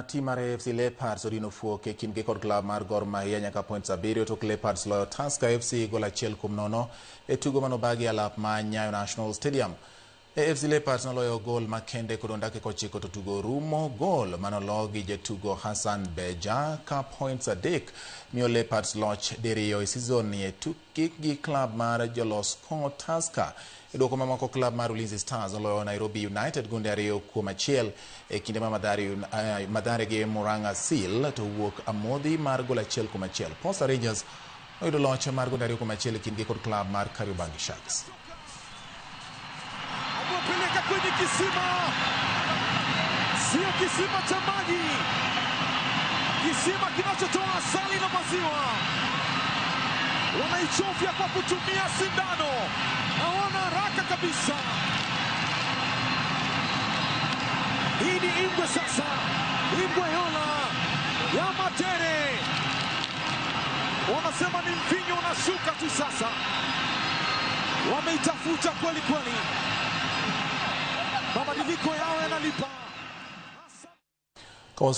Tim mar AFC Leopards odino fuok e kindgi kod klab mar Gor Mahia nyaka points 7 tok Leopards loyo Tusker FC gol 1-0 e tugo manobagi alap ma Nyayo National Stadium. AFC Leopards noloyo gol makende kod dakika 9 to tugo rumo gol manologi jatugo Hassan Beja ka points 3 miyo Leopards loch diriyo e season ni e tukgi gi klab mar jolos kong'o Tusker. E duoko mamoko klab mar Ulinzi Stars oloyo Nairobi United gonde 2-1 e kinde ma Mathare gi Murang'a Seal to wuok amodhi mar gol 1-1. Posta Rangers oyudo loch mar gonde 2-1 e kindgi kod klab mar Kariobangi Sharks. Amepeleka kwenye kisima, sio kisima cha maji, kisima kinachotoa asali na maziwa. Wanaichovya kwa kutumia sindano, hawana haraka kabisa. Hii ni Ingwe sasa, Ingwe Yola ya Matere, wanasema ni mvinyo unashuka tu sasa, wameitafuta kweli kweli, mabadiliko yao yanalipa.